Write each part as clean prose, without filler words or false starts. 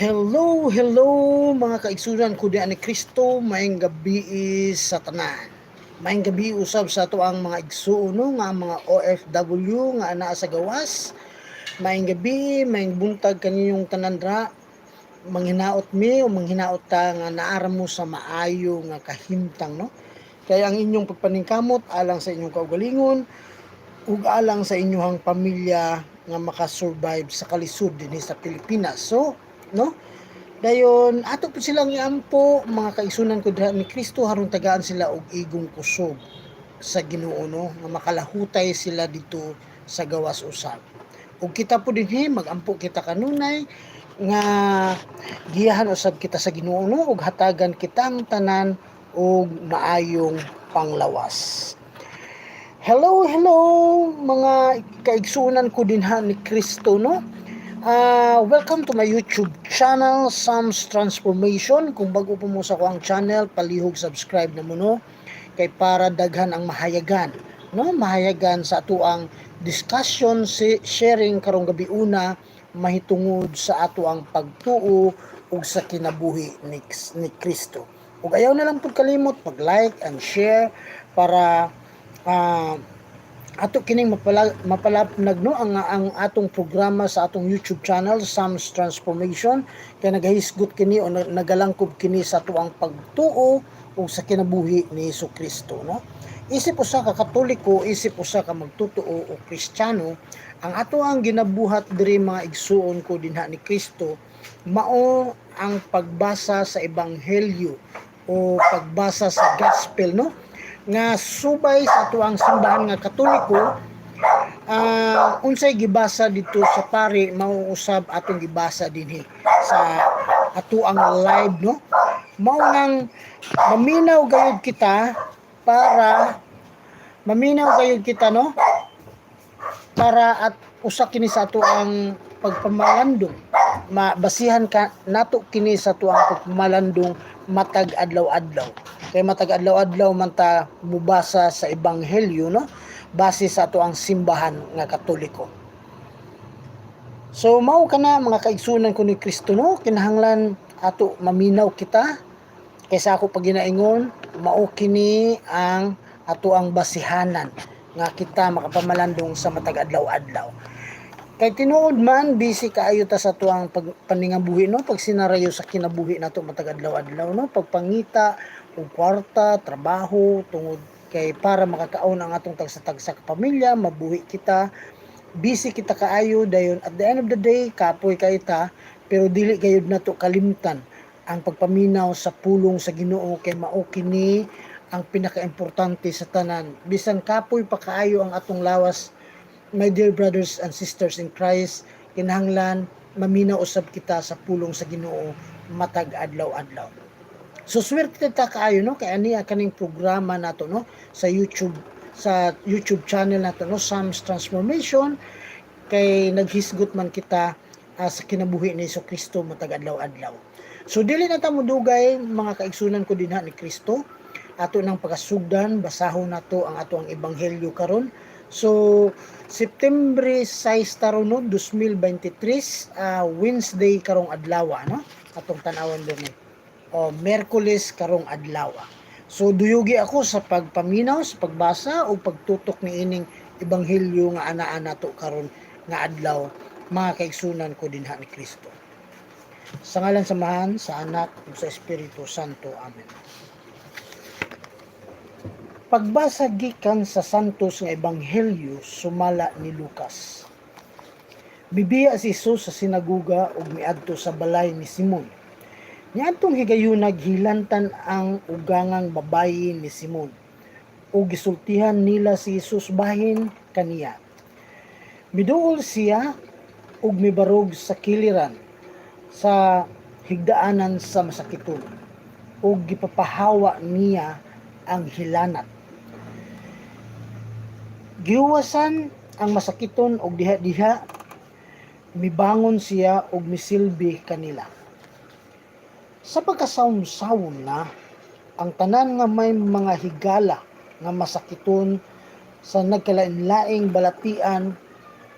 Hello, hello, mga kaigsunan ko ni Kristo, maayong gabi sa tanan. Maayong gabi usab sa ato ang mga igsuon, no, nga ang mga OFW nga anaa sa gawas. Maayong gabi, maayong buntag kaninyong tanan ra. Manghinaot mi o manghinaot ta nga naara mo sa maayo nga kahimtang, no. Kaya ang inyong pagpaningkamot alang sa inyong kaugalingon ug alang sa inyong pamilya nga makasurvive sa kalisod dinhi sa Pilipinas. So, no? Dayon ato po silang iampo, mga kaigsunan ko diha ni Kristo, haron tagaan sila og igong kusog sa Ginoo, no, nga makalahutay sila dito sa gawas usab. Ug kita po dinhi magampo kita kanunay nga giyahan usab kita sa Ginoo, no, ug hatagan kitang tanan og maayong panglawas. Hello, hello, mga kaigsunan ko dinha ni Kristo, no. Welcome to my YouTube channel, Sam's Transformation. Kung bago po mo sa akoang channel, palihog subscribe na mo, no, kay para daghan ang mahayagan, no? Mahayagan sa atoang discussion, si sharing karong gabi una mahitungod sa ato ang pagtuo ug sa kinabuhi ni Kristo. Ug ayaw na lang pud kalimot pag-like and share para ato kining mapalapnag, no, ang atong programa sa atong YouTube channel, Sam's Transformation, kay nagahisgot kini o nagalangkob kini sa atoang pagtuo ug sa kinabuhi ni Hesus Kristo, no. Isip usa ka Katoliko, isip usa ka magtotoo o Kristiyano, ang ato ang ginabuhat diri, mga igsuon ko dinha ni Kristo, mao ang pagbasa sa ebanghelyo o pagbasa sa gospel, no, nga subay sa atoang simbahan nga Katoliko. Unsay gibasa dito sa pari, mao usab atong gibasa dinhi sa atoang live, no. Mao nang maminaw gayud kita para maminaw gayud kita, no, para at usa kini sa ato ang pagpamalandong, mabasihan ka nato kini sa atoang pagpamalandong matag adlaw-adlaw, kay matag adlaw-adlaw man ta mubasa sa ebanghelyo, no, base sa ato ang simbahan nga Katoliko. So mao kana, mga kaigsunan ko ni Kristo, no, kinahanglan ato maminaw kita kaysa ako pag ginaingon, mao kini ang ato ang basihanan nga kita makapamalandong sa matag adlaw-adlaw. Kay tinuod man, busy kaayo ta sa atuang pangingabuhi, no, pag sinarayo sa kinabuhi nato matag adlaw-adlaw, no, pagpangita og kwarta, trabaho, tungod kay para makakaon ang atong tagsa-tagsa ka pamilya, mabuhi kita. Busy kita kaayo, dayon at the end of the day kapoy kay ta, pero dili gayud nato kalimtan ang pagpaminaw sa pulong sa Ginoo kay mao kini ang pinakaimportante sa tanan. Bisan kapoy pa kaayo ang atong lawas, my dear brothers and sisters in Christ, kinahanglan maminaw usab kita sa pulong sa Ginoo matag adlaw-adlaw. So swerte ta kaayo, no, kay ani kaning programa nato, no, sa YouTube channel nato, no, Sam's Transformation, kay naghisgot man kita sa kinabuhi ni Kristo matag adlaw-adlaw. So dili na ta modugay, mga kaigsunan ko dinha ni Kristo. Ato nang pagkasugdan, basahon nato ang ato ang ebanghelyo karon. So September 6 taron, no, 2023, Wednesday karong adlaw, no. Atong tan-awon dinhi. O Merkules karong adlaw. So duyugi ako sa pagpaminaw, sa pagbasa o pagtutok ni ining ebanghelyo nga anaa nato karon nga adlaw, mga kaigsunan ko dinha ni Kristo. Sa ngalan sa Amahan, sa Anak, ug sa Espiritu Santo. Amen. Pagbasa gikan sa Santos nga Ebanghelyo sumala ni Lucas. Mibiya si Jesus sa sinaguga ug miadto sa balay ni Simon. Niadtong higayuna gihilantan ang ugangang babayi ni Simon ug gisultihan nila si Jesus bahin kaniya. Miduol siya ug mibarog sa kiliran sa higdaanan sa masakiton ug gipapahawa niya ang hilanat. Gihuwasan ang masakiton og diha-diha mibangon siya ug misilbi kanila. Sa pagkasawom-sawom na, ang tanan nga may mga higala nga masakiton sa nagkalain-laing balatian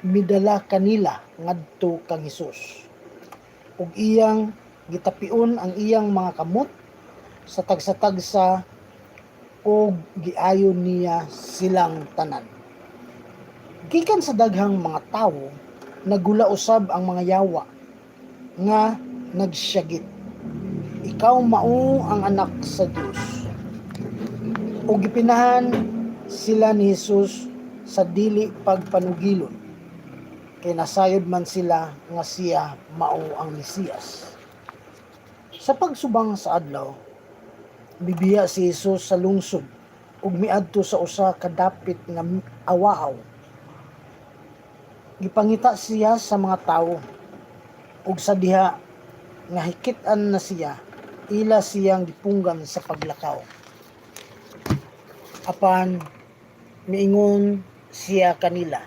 midala kanila ngadto kang Hesus. Ug iyang gitapion ang iyang mga kamot sa tagsa-tagsa ug giayo niya silang tanan. Gikan sa daghang mga tawo, nagula usab ang mga yawa nga nagsyagit, "Ikaw mao ang Anak sa Dios." Ug gipinahan sila ni Jesus sa dili pagpanugilon, kay nasayod man sila nga siya mao ang Mesiyas. Sa pagsubang sa adlaw, bibiya si Jesus sa lungsod ug miadto sa usa ka dapit nga awahaw. Gipangita siya sa mga tawo, ug sa diha nga hikit-an na siya, ila siyang gipunggan sa paglakaw. Apan miingon siya kanila,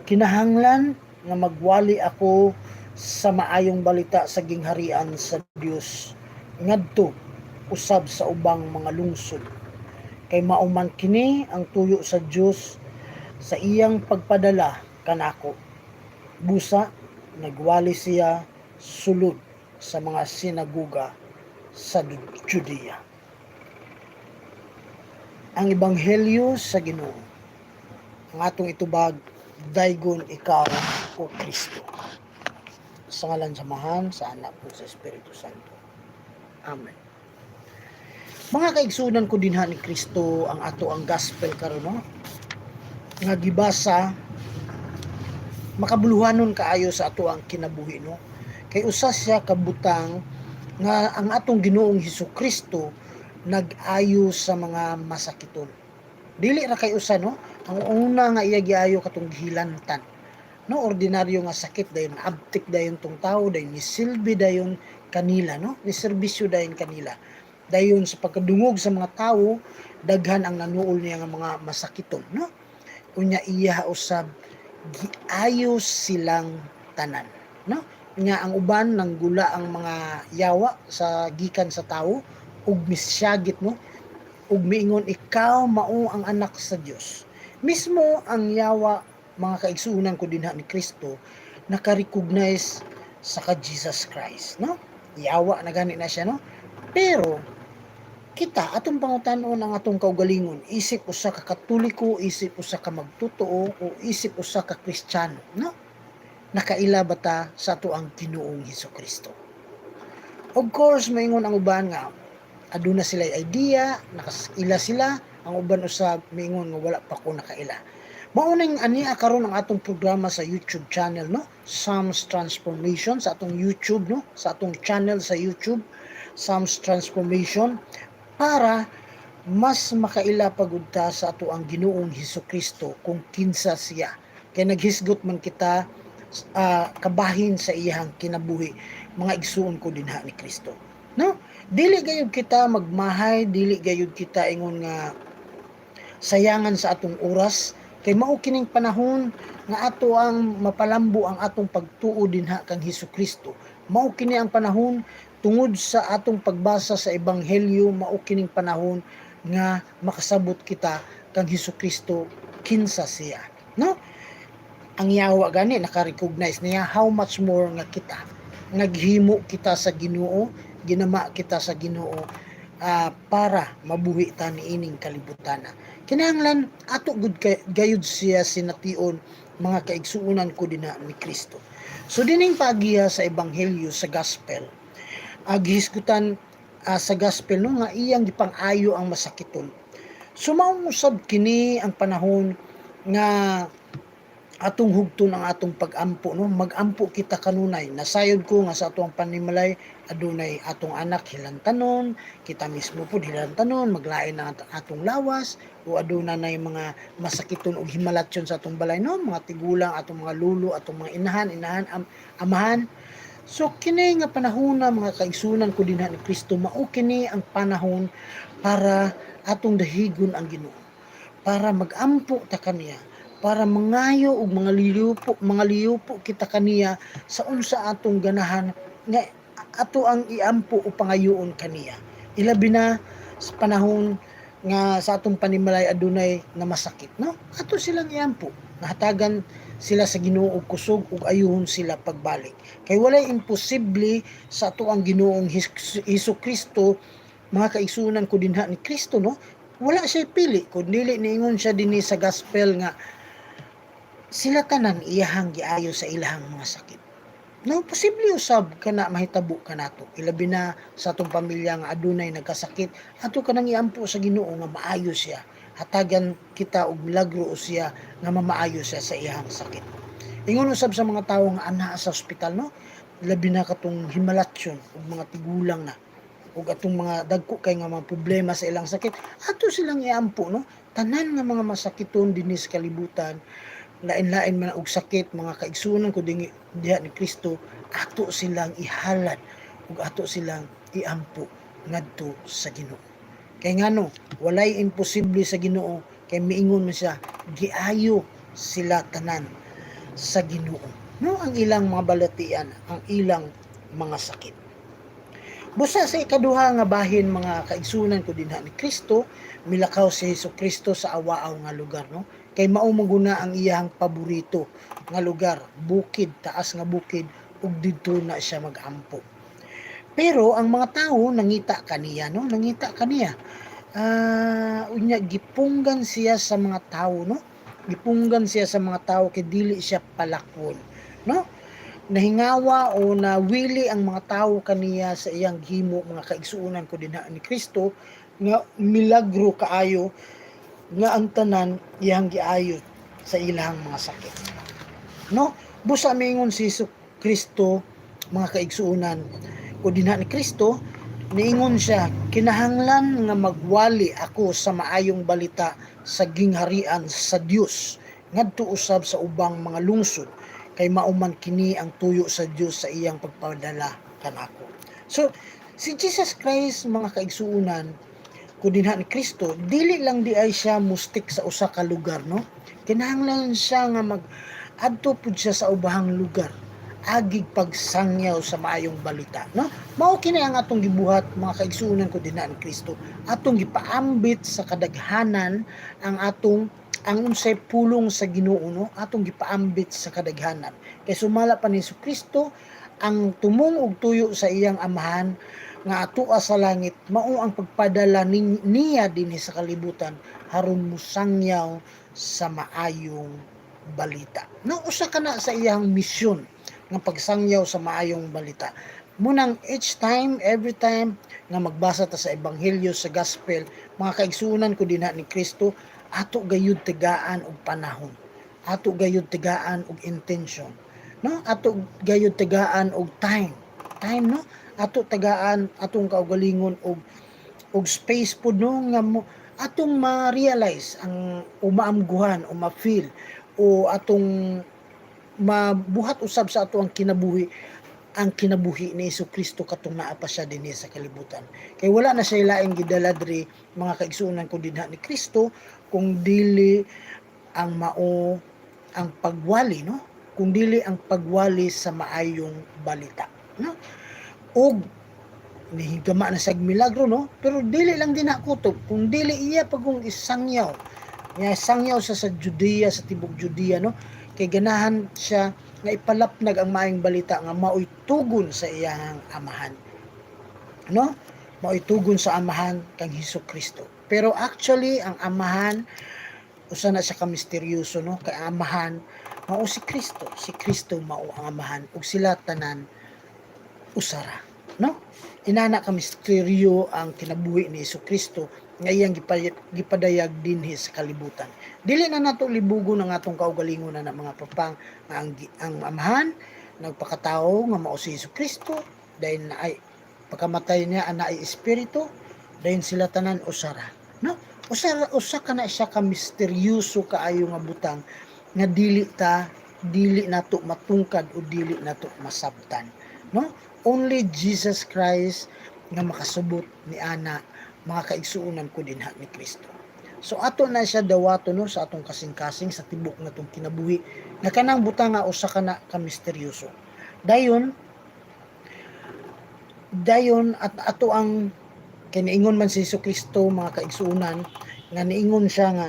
"Kinahanglan nga magwali ako sa maayong balita sa gingharian sa Dios ngadto usab sa ubang mga lungsod, kay mao man kini ang tuyo sa Dios sa iyang pagpadala kanako." Busa nagwali siya sulod sa mga sinaguga sa Judea. Ang ebanghelyo sa Ginoo. Ang atong itubag, daygon ikaw, o Kristo. Sa ngalan sa Amahan, sa Anak ug sa Espiritu Santo. Amen. Mga kaigsunan ko dinha ni Kristo, ang ato ang gospel karon, no, nga gibasa, makabuluhanon kaayo sa ato ang kinabuhi, no, kay usa siya kabutang nga ang atong Ginoong Hesus Kristo nag-ayo sa mga masakiton. Dili ra kay usa, no? Ang una nga iya giayo, katong gihilantan, no, ordinaryo nga sakit. Dayon abtik dayon tong tawo, dayon nisilbi dayon kanila, no, ni serbisyo dayon kanila. Dayon sa pagkadungog sa mga tawo, daghan ang nanuol niya nga mga masakiton, no? Unya iya usab giayo silang tanan, no? Nya ang uban nanggula ang mga yawa sa gikan sa tawo ug misyagit, no, ug miingon, "Ikaw mao ang Anak sa Dios." Mismo ang yawa, mga kaigsuonan ko dinha ni Kristo, naka-recognize sa ka Jesus Christ, no? Yawa na gani na siya, no? Pero kita, atong pangutanon ang atong kaugalingon isip usa ka Katoliko, isip usa ka magtotoo o isip usa ka Kristiyano, no? Nakaila ba ta sa ato ang Ginoong Hesus Kristo? Of course, maingon ang uban nga aduna sila idea, nakaila sila. Ang uban usab maingon nga wala pa ko nakaila. Mao nang ania karon ang atong programa sa YouTube channel, no, Psalms Transformation, sa atong YouTube, no, sa atong channel sa YouTube, Psalms Transformation, para mas makaila pagud ta sa ato ang Ginoong Hesus Kristo kung kinsa siya, kay naghisgot man kita kabahin sa iyang kinabuhi, mga igsuon ko dinha ni Kristo, no? Dili gayud kita magmahay, dili gayud kita ingon nga sayangan sa atong oras, kay mao kining panahon nga ato ang mapalambo ang atong pagtuo dinha kang Hesus Kristo. Mao kini ang panahon tungod sa atong pagbasa sa ebanghelyo, mao kining panahon nga makasabot kita kang Hesus Kristo, kinsa siya, no? Ang yawa gani naka-recognize niya, how much more nga kita, naghimo kita sa Ginoo, ginama kita sa Ginoo para mabuhi ta niining kalibutan. Kinahanglan ato gud gayud siya sination, mga kaigsuonan ko dinha ni Kristo. So dining pagiya sa ebanghelyo, sa gospel, gihisgutan sa gospel, no, nga iyang gipang-ayo ang masakiton. So mao usab kini ang panahon nga atong hugton ang atong pag-ampo, no? Magampo kita kanunay. Nasayod ko nga sa atong panimalay adunay atong anak hilantanon, kita mismo pud hilantanon, maglain ang atong lawas, o aduna nay mga masakiton og himalatyon sa atong balay, no, mga tigulang, atong mga lulo, atong mga inahan, amahan. So kini nga panahon na, mga kaigsunan ko dinha ni Kristo, mao kini ang panahon para atong dahigon ang Ginoo, para magampo ta kaniya, para mangayo og mga liyupo kita kaniya sa unsa atong ganahan nga ato ang iampo o pangayoon kaniya, ilabi na sa panahon nga sa atong panimalay adunay na masakit, no? Ato silang iampo, nahatagan. sila sa Ginoo og kusog ug ayuhon sila pagbalik. Kay walay imposible sa ato ang Ginoong Hesus Kristo, mga kaigsuonan ko dinha ni Kristo, no? Wala siya pili kun dili niingon siya dinhi sa gospel nga sila tanan iyahang giayo sa ilahang mga sakit. No, posible usab kana mahitabo kanato. Ilabi na sa atong pamilya nga adunay nagkasakit, ato kanang iampo sa Ginoo nga maayo siya. Hatagan kita og milagro o siya nga mamaayo siya sa iyang sakit. Ingon usab sa mga tawo nga ana sa ospital, no? Labi na katong himalatyon ug mga tigulang na ug atong mga dagko kay nga mga problema sa ilang sakit, ato silang iampo, no? Tanan nga mga masakiton dinhi sa kalibutan, lain-lain man og sakit, mga kaigsuonan ko dinhi diha ni Kristo, ato silang ihalad ug ato silang iampo ngadto sa Ginoo. Kay ngano, walay imposible sa Ginoo, kay miingon man siya, giayo sila tanan sa Ginoo, no, ang ilang mga balatian, ang ilang mga sakit. Busa sa ikaduha nga bahin, mga kaigsuonan ko dinha ni Kristo, milakaw si Hesus Kristo sa awaaw nga lugar, no? Kay mao man guna ang iyang paborito nga lugar, bukid, taas nga bukid, ug didto na siya magampo. Pero ang mga tawo nangita kaniya, no? Nangita kaniya. Unya gipunggan siya sa mga tawo, no? Gipunggan siya sa mga tawo kay dili siya palakwon, no? Nahingawa o nawili ang mga tawo kaniya sa iyang gihimo, mga kaigsuonan ko dinha ni Kristo, nga milagro kaayo nga ang tanan iyang giayo sa ilang mga sakit. No? Busa mingon si Hesus Kristo, mga kaigsuonan ko dinha ni Kristo, niingon siya, "Kinahanglan nga magwali ako sa maayong balita sa gingharian sa Dios ngadto usab sa ubang mga lungsod, kay mao man kini ang tuyo sa Dios sa iyang pagpadala kanako." So si Jesus Christ, mga kaigsuonan ko dinha ni Kristo, dili lang di ay siya mustik sa usa ka lugar, no? Kinahanglan siya nga mag adto pud siya sa ubahang lugar agig pagsangyaw sa maayong balita, no? Mao kini ang atong gibuhat, mga kaigsuonan ko dinha ni Kristo, atong gipaambit sa kadaghanan ang atong ang unsay pulong sa Ginoo, no? Atong gipaambit sa kadaghanan kay sumala pa ni Kristo, ang tumong og tuyo sa iyang Amahan nga atoa sa langit mao ang pagpadala niya dinhi sa kalibutan aron mosangyaw sa maayong balita, no? Usa ka na sa iyang misyon nga pagsangyaw sa maayong balita. Munang each time, every time nga magbasa ta sa ebanghelyo, sa gospel, mga kaigsuonan ko dinha ni Kristo, ato gayud tagaan og panahon, ato gayud tagaan og intention, no? Ato gayud tagaan og time time, no? Ato tagaan atong kaugalingon og space pud, no, nga mo atong ma-realize ang o maamguhan o ma-feel o atong mabuhat usab sa ato ang kinabuhi ni Hesus Kristo katong naa pa siya dinhi sa kalibutan. Kay wala na siya laing gidala diri, mga kaigsuonan ko dinha ni Kristo, kung dili ang mao ang pagwali, no? Kung dili ang pagwali sa maayong balita, no? Og nihigama na siya milagro, no? Pero dili lang din kutob kung dili iya pagong isangyaw. Nga sangyaw siya sa Judea, sa tibok Judea, no? Kay ganahan siya nga ipalapnag ang maayong balita nga maoy tugon sa iyang Amahan. No? Maoy tugon sa Amahan kang Hesus Kristo. Pero actually ang Amahan, usa na siya ka misteryoso, no? Kay ang Amahan mao si Kristo, si Kristo mao ang Amahan ug sila tanan usara, no? Inana ka misteryo ang kinabuhi ni Hesus Kristo nga iyang gipadayag dinhi sa kalibutan. Dili na nato libugon ang atong kaugalingon na mga papang nga ang Amahan nagpakatao nga mao si Hesus Kristo, dahil na ay pagkamatay niya ana ay espiritu, dayon sila tanan usara, no? Usara, usa ka na siya ka misteryoso kaayo nga butang nga dili nato matungkad o dili nato masabtan, no? Only Jesus Christ nga makasubot ni ana, mga kaigsuonan ko dinha ni Kristo. So ato na siya dawato, no, sa atong kasing-kasing sa tibok natong kinabuhi nga kanang butang nga usa ka na ka misteryoso. Dayon dayon at ato ang kay niingon man si Hesus Kristo, mga kaigsuonan, nga niingon siya nga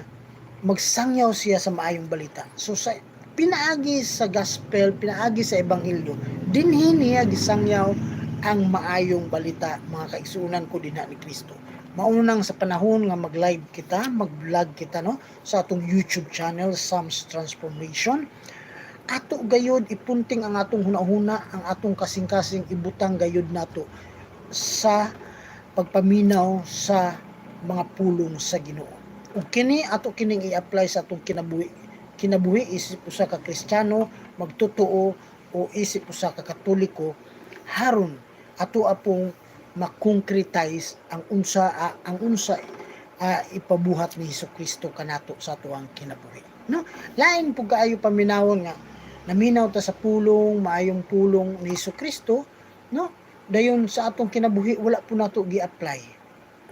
magsangyaw siya sa maayong balita. So sa Pinaagi sa gospel, pinaagi sa ebanghelyo, dinhi niya gisangyaw ang maayong balita, mga kaigsuonan ko dinha ni Kristo. Maunang sa panahon nga mag-live kita, mag-vlog kita, no, sa atong YouTube channel Sam's Transformation, ato gayod ipunting ang atong hunahuna, ang atong kasing-kasing ibutang gayod nato sa pagpaminaw sa mga pulong sa Ginoo. Ug kini ato kining i-apply sa atong kinabuhi. Kinabuhi isip usa ka Kristiyano, magtotoo o isip usa ka Katoliko, haron ato apong ma-concretize ang unsa ipabuhat ni Hesus Kristo kanato sa atoang kinabuhi. No? Lain pud kaayo paminawon nga naminaw ta sa pulong, maayong pulong ni Hesus Kristo, no? Dayon sa atong kinabuhi wala po nato gi-apply.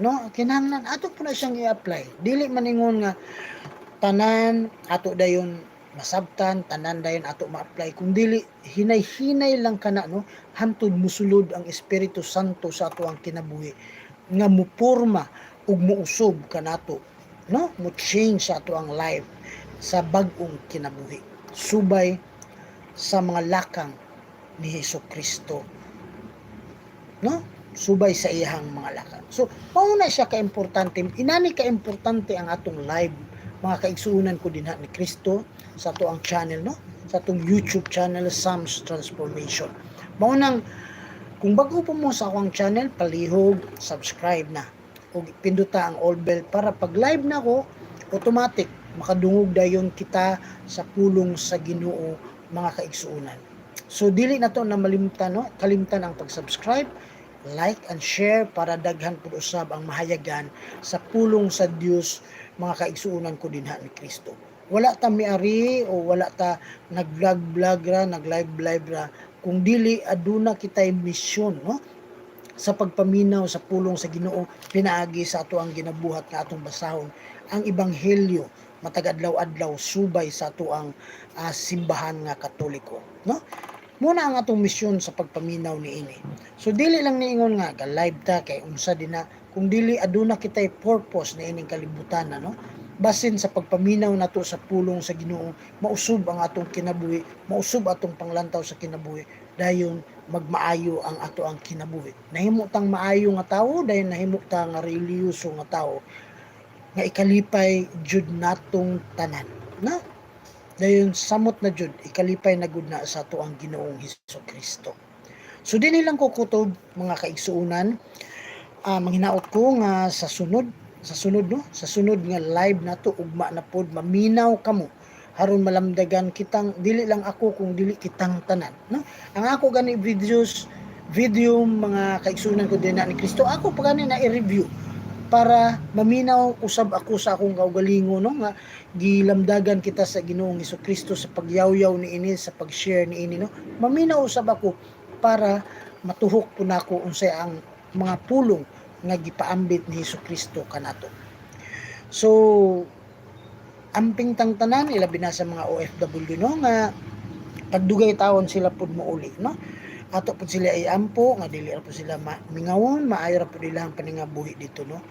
No? Kinahanglan ato po na siyang i-apply. Dili man ingon nga tanan ato dayon masabtan, tanan dayon ato ma-apply. Kung dili, hinay-hinay lang kana, no, hantud musulod ang Espiritu Santo sa ato ang kinabuhi nga mupurma ug muusob kanato, no, mo change sa ato ang life sa bag-ong kinabuhi subay sa mga lakang ni Hesus Kristo, no, subay sa iyahang mga lakang. So mao na siya kaimportante, inani kaimportante ang atong live, mga kaigsuonan ko dinha ni Kristo, sa ato ang channel, no, sa atong YouTube channel Sam's Transformation. Mao nang kung bago po mo sa akong channel, palihog subscribe na ug pinduta ang all bell para pag live na ko, automatic makadungog dayon kita sa pulong sa Ginoo, mga kaigsuonan. So dili na to na malimtan, no, kalimtan ang pag-subscribe, like and share para daghan pud usab ang mahayagan sa pulong sa Dios, mga kaigsuonan ko dinha ni Kristo. Wala ta miari o wala ta nag-vlog vlog ra, nag-live live ra kung dili aduna kitay misyon, no, sa pagpaminaw sa pulong sa Ginoo pinaagi sa ato ang ginabuhat nga atong basahon ang ebanghelyo matag adlaw-adlaw subay sa ato ang simbahan nga Katoliko, no? Muna ang atong misyon sa pagpaminaw niini. So dili lang niingon nga ga live ta kay unsa din na, kung dili aduna kitay purpose niining kalibutan, ano, basin sa pagpaminaw nato sa pulong sa Ginoo mausub ang atong kinabuhi, mausub atong panglantaw sa kinabuhi, dayon magmaayo ang ato ang kinabuhi, nahimo tang maayo nga tawo, dayon nahimo ta nga relihiyoso nga tawo nga ikalipay jud natong tanan, no? Dayon samot na jud ikalipay na gud na sa ato ang Ginoong Hesus Kristo. So dinhi lang ko kutob, mga kaigsuonan. Manghinaot ko nga sa sunod, no, sa sunod nga live nato ugma na pod maminaw kamo haron malamdagan kitang dili lang ako kung dili kitang tanan, no? Ang ako gani videos video, mga kaigsuonan ko dinha ni Kristo, ako pa gani na i-review para maminaw usab ako sa akong kaugalingon, no, nga gilamdagan kita sa Ginoong Kristo sa pagyawyaw niini, sa pag-share niini, no? Maminaw usab ako para matuhok po nako unsay ang mga pulong nga gipaambit ni Hesus Kristo kanato. So amping tang tanan, ilabi na sa mga OFW, no, nga pagdugay tawon sila pud mouli, no? Ato pud sila iampo nga dili ra pud sila mingawon, maayo ra pud ilang paningabuhi dito, no,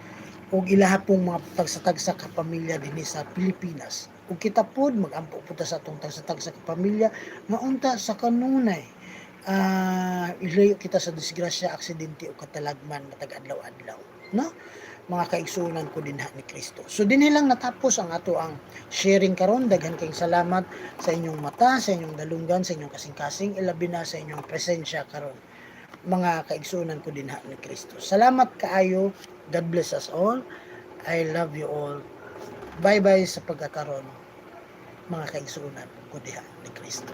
ug ilaha pong mga tagsa-tagsa ka pamilya dinhi sa Pilipinas. Ug kita pud magampo pud ta sa atong tagsa-tagsa ka pamilya nga unta sa kanunay ilayo kita sa disgrasya, aksidente o katalagman matag adlaw-adlaw, no, mga kaigsuonan ko dinha ni Kristo. So dinhi lang natapos ang ato ang sharing karon. Daghan kayong salamat sa inyong mata, sa inyong dalunggan, sa inyong kasing-kasing, ilabi na sa inyong presensya karon, mga kaigsuonan ko dinha ni Kristo. Salamat kaayo. God bless us all. I love you all. Bye-bye sa pagkakaron, mga kaigsuonan ko diha ni Kristo.